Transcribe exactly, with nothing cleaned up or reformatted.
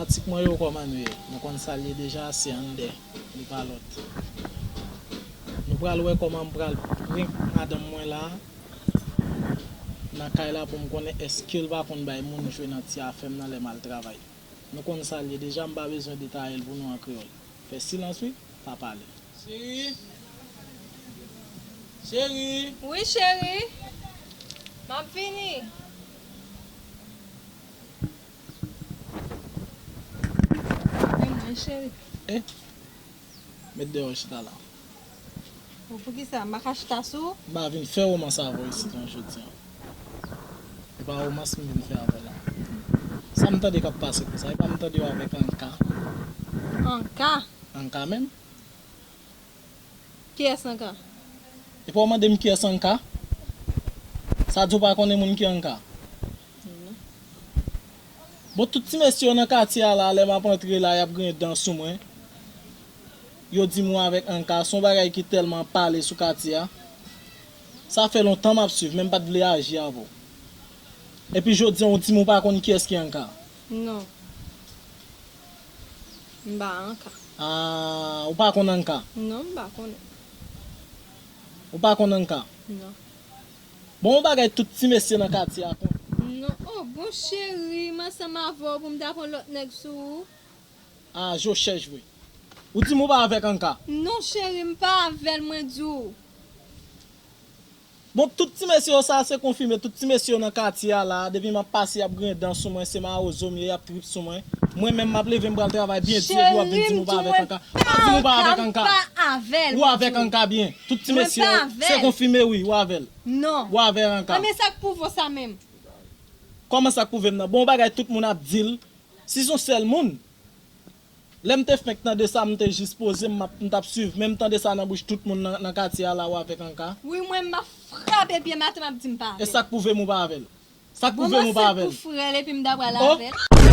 Pratikman yo kòman nou ye. Nou konn sa l ye deja, se annde. Li pa lòt. Nou pral wè kòman m pral prank madanm mwen la nan kay la pou m konnen èske l pa konn bay moun jwe nan ti afè m nan lè m al travay. Nou konn sa l ye deja, m pa bezwen detaye l pou nou an kreyòl. Fè silans wi, pa pale. Cheri. Cheri. Wi, cheri. M ap vini. Men mwen, cheri. Eh, met deyò chita la. Bon, poukisa? M pa ka chita sou ou? M pa vin fè womans avè w isit lan jodi an. E pa womans m vin fè avè w la. Sa m tande k ap pase konsa? E pa m tande w avèk Anka? Anka? Anka menm? Kiyès Anka? E pa w mande m kiyès Anka? Sa di w pa konnen moun ki Anka? Non. Bon, tout ti mesye yo nan katye a la, lè m ap antre la, y ap griyen dan sou mwen. Yo di m ou avèk Anka, se yon bagay ki tèlman pale sou katye a. Sa fè lontan m ap swiv, men m pa t vle aji avè w. Epi jodi a, ou di m ou pa konn kiyès ki Anka. Non. M pa Anka. Ah, ou pa konn Anka? Non, m pa konnen. Ou pa konn Anka? Non. Bon, yon bagay tout ti mesye nan katye a konn. Non, oh, bon cheri, m ansanm avè w pou m ta pran lòt nèg sou ou. Ah, je w chèch vre. Ou di m ou pa avèk Anka? Non, cheri, m pa avè l, mwen di w. Bon, tout ti mesye yo sa se konfime, tout ti mesye yo nan katye a la, depi m ap pase, y ap griyen dan sou mwen, se mawozo m ye, y ap trip sou mwen. Mwen menm, m ap leve, m pral travay byen di, epi w ap vin di m ou pa avèk Anka. Pa di m ou pa avèk Anka. Ou avèk Anka byen. Tout ti mesye yo, se konfime wi, ou avè l. Non. Ou avè Anka. Anben sa k pwouve w sa menm? Kòman sa k pwouve m nan? Bon, yon bagay tout moun ap di l. Si se yon sèl moun, lè m te fenk tande sa, m te jis poze m, m ap, m t ap swiv, men m tande sa nan bouch tout moun nan, nan katye a la, ou avèk Anka. Wi, mwen, m ap frape pye m atè, m ap di m pa avè l. E sa k pwouve m ou pa avè l? Sa k pwouve m ou pa avè l? Bon, mwen sèl pou frè l, epi m ta pral avè l.